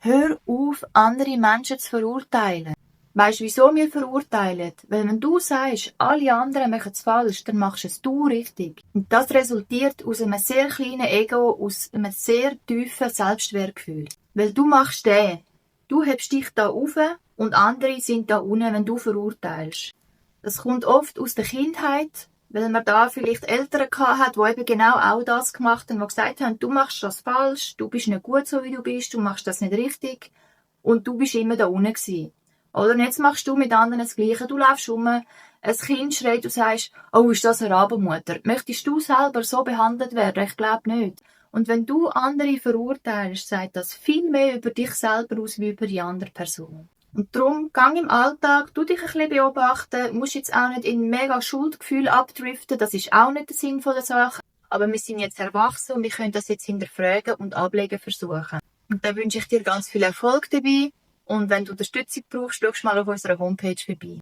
Hör auf, andere Menschen zu verurteilen. Weisst du, wieso wir verurteilen? Weil wenn du sagst, alle anderen machen es falsch, dann machst es du richtig. Und das resultiert aus einem sehr kleinen Ego, aus einem sehr tiefen Selbstwertgefühl. Weil du machst den. Du hebst dich da auf und andere sind da unten, wenn du verurteilst. Das kommt oft aus der Kindheit, weil man da vielleicht Eltern hat, die eben genau auch das gemacht haben, die gesagt haben, du machst das falsch, du bist nicht gut so wie du bist, du machst das nicht richtig und du bist immer da unten gewesen. Oder jetzt machst du mit anderen das Gleiche, du läufst rum, ein Kind schreit, du sagst, oh, ist das eine Rabenmutter? Möchtest du selber so behandelt werden? Ich glaube nicht. Und wenn du andere verurteilst, sagt das viel mehr über dich selber aus, wie über die andere Person. Und darum, gang im Alltag, tu dich ein bisschen beobachten, musst jetzt auch nicht in mega Schuldgefühl abdriften, das ist auch nicht der Sinn der Sache. Aber wir sind jetzt erwachsen und wir können das jetzt hinterfragen und ablegen versuchen. Und dann wünsche ich dir ganz viel Erfolg dabei. Und wenn du Unterstützung brauchst, schau mal auf unserer Homepage vorbei.